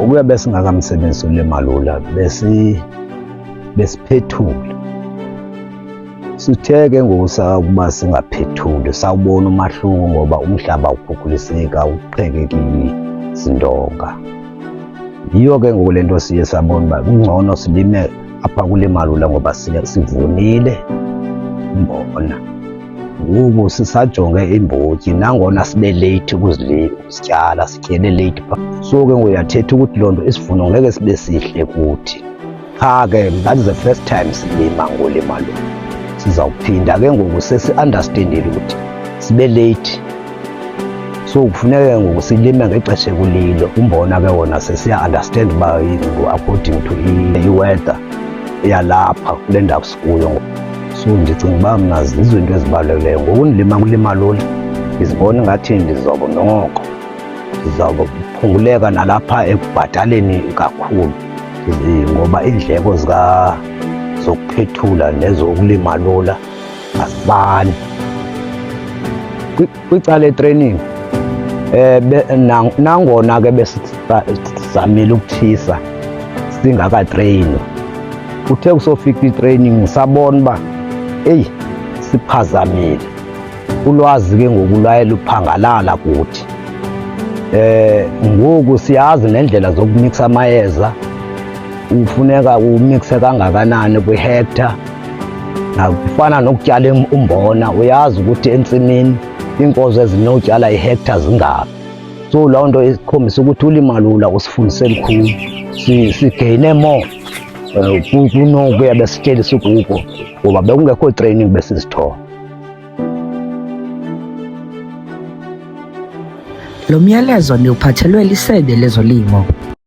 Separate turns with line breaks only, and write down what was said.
Ngokuya besingakamsebenzisi uLimalula besiphethula. Sithe ke ngoku sakuba singaphethuli sawubona umahluko ngoba umhlaba awukhukhuliseki, awuqhekeki zindonga. Yiyo ke ngoku le nto siye sabona uba kungcono silime apha kuLimalula ngoba sivunile umbona. Ngoku sisajonge iimbotyi nangona sibe leyithi ukuzityala, sityele leyithi pha. So ke ngoku yathetha ukuthi loo nto isivuno ngeke sibe sihle kuthi. Qha ke that is the first time silima ngolima lo. Sizawuphinda ke ngoku sesi-understandile ukuthi sibe leyithi. So kufuneka ke ngoku silime ngexesha ekulilo. Umbona ke wona sesiya-understand uba according to i-weather yalapha kule ndawo sikuyo. So ndicinga uba mna zizo iinto ezibalulekileyo. Ngoku ndilima kulima lula ndizibona ingathi ndizawuba noko ndizawuphunguleka nalapha ekubhataleni kakhulu ngoba iindleko zokuphethula nezokulima lula azifani. Kwicala etraining eh nangona ke besizamile ukuthisa singakatreyinwa, kuthe kusofika i-training sabona uba eyi siphazamile, ulwazi ke ngoku lwaye luphangalala kuthi. Ngoku siyazi nendlela zokumixa amayeza, ufuneka umixe kangakanani kwi-hectare. Nakufana nokutyala umbona, uyazi ukuthi entsimini iinkozo ezinotyala ihektare zingaphi. So loo nto ikhombisa ukuthi ulima lula usifundise lukhulu, sigeyine more kunokuya besihleli sikuko ngoba bekungekho training besizithola.
Lo myalezo niwuphathelwe liSebe lezoLimo.